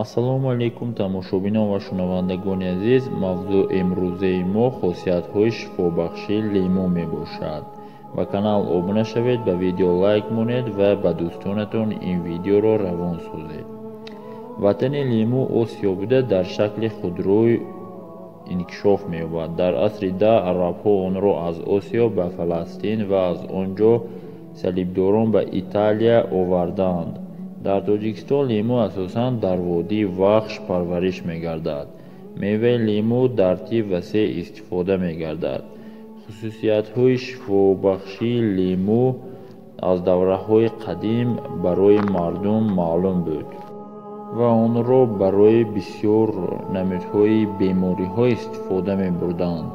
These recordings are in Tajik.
Ассалому алайкум тамошобинон ва шунавандагони азиз. Мавзӯи имрӯзаи мо хосиятҳои шифобахши лимӯ мебошад. Ба канал обуна шавед, ба видео лайк монед ва ба дӯстонатон ин видеоро равон созед. Ватани лимӯ Осиё буда, дар шакли худрӯй инкишоф меёбад. Дар асри 10 арабҳо онро аз Осиё ба Фаластин ва аз он ҷо салибдорон ба Италия овардаанд. Дар Тоҷикистон лимӯ асосан дар водии Вахш парвариш мегардад. Меваи лимӯ дар тиб васеъ истифода мегардад. Хусусиятҳои шифобахшии лимӯ аз давраҳои қадим барои мардум маълум буд ва онро барои бисёр намудҳои бемориҳо истифода мебурданд.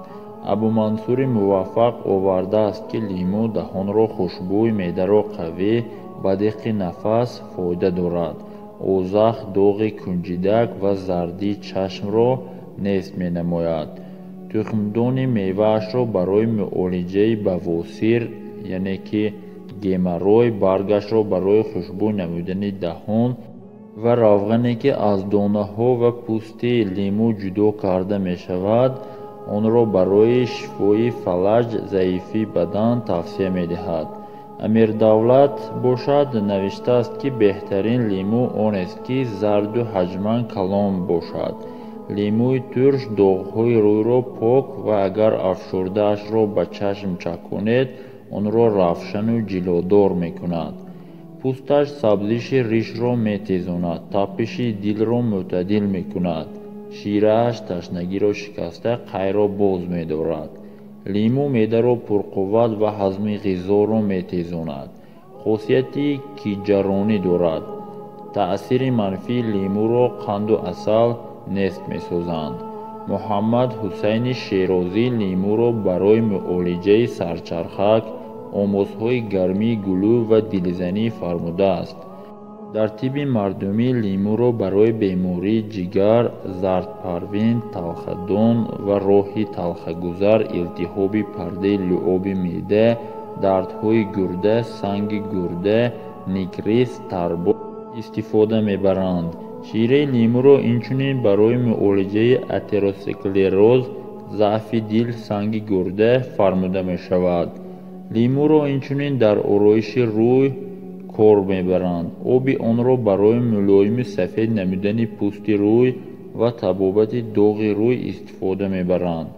Абумансури Муваффақ овардааст, ки лимӯ даҳонро хушбӯй, меъдаро қавӣ, ба диққи нафас фоида дорад. Озах, доғи кунҷидак ва зардии чашмро нест менамояд. Тухмдони меваашро барои муолиҷаи бавосир, яъне ки геморрой, баргашро барои хушбӯй намудани даҳон ва равғане, ки аз донаҳо ва пӯсти лимӯ ҷудо карда мешавад, онро барои шифои фалаҷ, заифии бадан тавсия медиҳад. Амирдавлат бошад навиштааст, ки беҳтарин лимӯ онест, ки зарду ҳаҷман калон бошад. Лимӯи турш доғҳои рӯйро пок ва агар афшурдаашро ба чашм чаконед, онро равшану ҷилодор мекунад. Пӯсташ сабзиши ришро метезонад, тапиши дилро мӯътадил мекунад. Ширааш ташнагиро шикаста, қайро боз медорад. Лимӯ меъдаро пурқувват ва ҳазми ғизоро метезонад. Хосияти киҷаронӣ дорад. Таъсири манфии лимӯро қанду асал нест месозанд. Муҳаммад Ҳусайни Шерозӣ лимӯро барои муолиҷаи сарчархак, омозҳои гармии гулӯ ва дилзанӣ фармудааст. Дар тибби мардумӣ лимӯро барои бемории ҷигар, зардпарвин, талхадон ва роҳи талхагузар, илтиҳоби пардаи луоби меъда, дардҳои гурда, санги гурда, никрис, тарбо истифода мебаранд. Шираи лимӯро инчунин барои муолиҷаи атеросклероз, заъфи дил, санги гурда фармуда мешавад. Лимӯро инчунин дар ороиши рӯй кор мебаранд. Оби онро барои мулоиму сафед намудани пӯсти рӯй ва табобати доғи рӯй истифода мебаранд.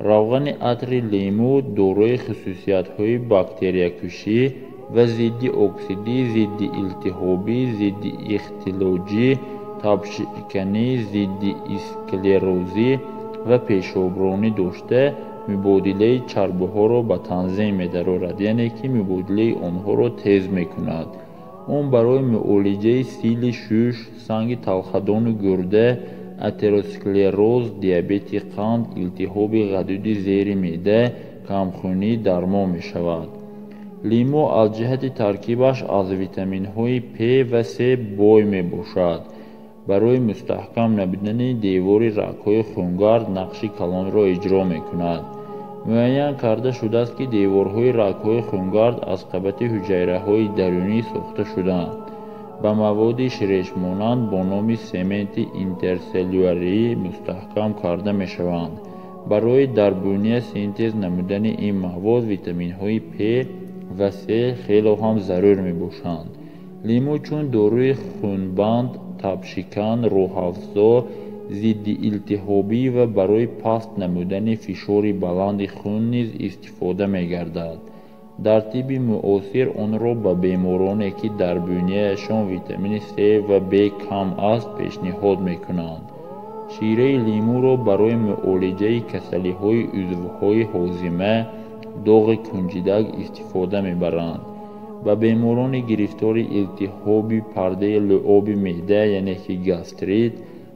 Равғани атри лимӯ дорои хусусиятҳои бактериякушӣ ва зидди оксидӣ, зидди илтиҳобӣ, зидди ихтилоҷӣ, табшиканӣ, зидди склерозӣ ва пешобронӣ дошта, мубодилаи чарбҳоро ба танзим медарорад, яъне ки мубодилаи онҳоро тез мекунад. Он барои муолиҷаи сили шуш, санги талхадону гурда, атеросклероз, диабети қанд, илтиҳоби ғадуди зери меъда, камхунӣ дармон мешавад. Лимӯ аз ҷиҳати таркибаш аз витаминҳои П ва С бой мебошад. Барои мустаҳкам намудани девори рагҳои хунгард нақши калонро иҷро мекунад. Муайян карда шудааст, ки деворҳои рагҳои хунгард аз қабати ҳуҷайраҳои дарунӣ сохта шудаанд. Ба маводи ширешмонанд бо номи сементи интерселлюлярӣ мустаҳкам карда мешаванд. Барои дар буния синтез намудани ин мавод витаминҳои П ва С хело ҳам зарур мебошанд. Лимӯ чун доруи хунбанд, табшикан, рӯҳафзо, зидди илтиҳобӣ ва барои паст намудани фишори баланди хун низ истифода мегардад. Дар тибби муосир онро ба бемороне, ки дар бунияшон витамини С ва Б кам аст, пешниҳод мекунанд. Шираи лимӯро барои муолиҷаи касалиҳои узвҳои ҳозима, доғи кунҷидак истифода мебаранд. Ба беморони гирифтори илтиҳоби пардаи луоби меъда, яъне ки гастрит,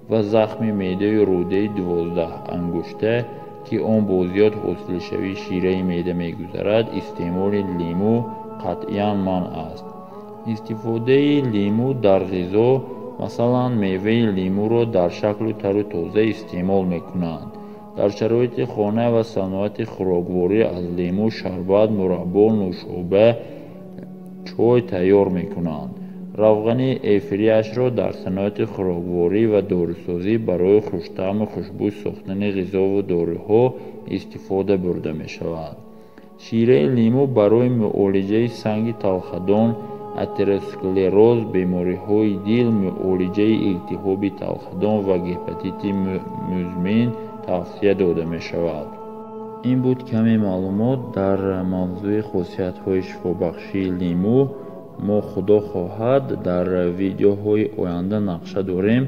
ва захми меъдаю рӯдаи 12 ангушта, ки он бо зиёд ҳосилшавии шираи меъда мегузарад, истеъмоли лимӯ қатъиян манъ аст. Истифодаи лимӯ дар ғизо, масалан, меваи лимӯро дар шаклу тару тоза истеъмол мекунанд. Дар шароити хона ва саноати хӯрокворӣ аз лимӯ шарбат, мураббо, нӯшоба, чой тайёр мекунанд. Равғани эфирияшро дар саноати хӯрокворӣ ва дорусозӣ барои хуштаъму хушбӯй сохтани ғизову доруҳо истифода бурда мешавад. Шираи лимӯ барои муолиҷаи санги талхадон, атеросклероз, бемориҳои дил, муолиҷаи илтиҳоби талхадон ва гепатити музмин тавсия дода мешавад. Ин буд каме маълумот дар мавзӯи хосиятҳои шифобахшии лимӯ. Мо худо хоҳад дар видеоҳои оянда нақша дорем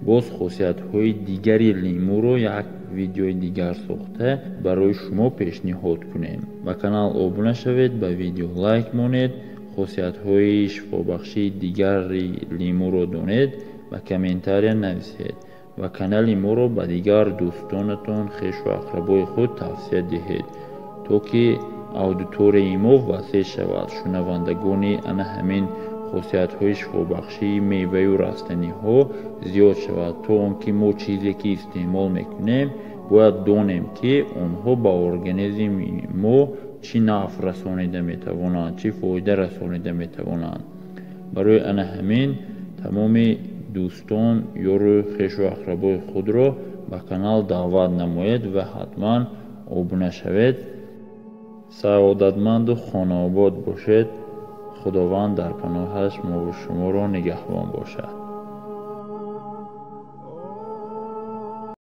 боз хосиятҳои дигари лимӯро як видеои дигар сохта барои шумо пешниҳод кунем. Ба канал обуна шавед, ба видео лайк монед, хосиятҳои шифобахшии дигари лимӯро донед, ба комментария нависед ва канали моро ба дигар дӯстонатон, хешу ақрабои худ тавсия диҳед, то ки аудиторияи мо васеъ шавад. Шунавандагони ана ҳамин хосиятҳои шифобахшии меваю растаниҳо зиёд шавад, то он ки мо чизе ки истеъмол мекунем бояд донем, ки онҳо ба организми мо чӣ нафъ расонида метавонанд, чӣ фоида расонида метавонанд. Барои ана ҳамин тамоми дӯстон, ёру хешу ақрабои худро ба канал даъват намоед ва ҳатман обуна шавед. Саодатманду хонаобод бошед. Худованд дар паноҳаш мову шуморо нигаҳбон бошад.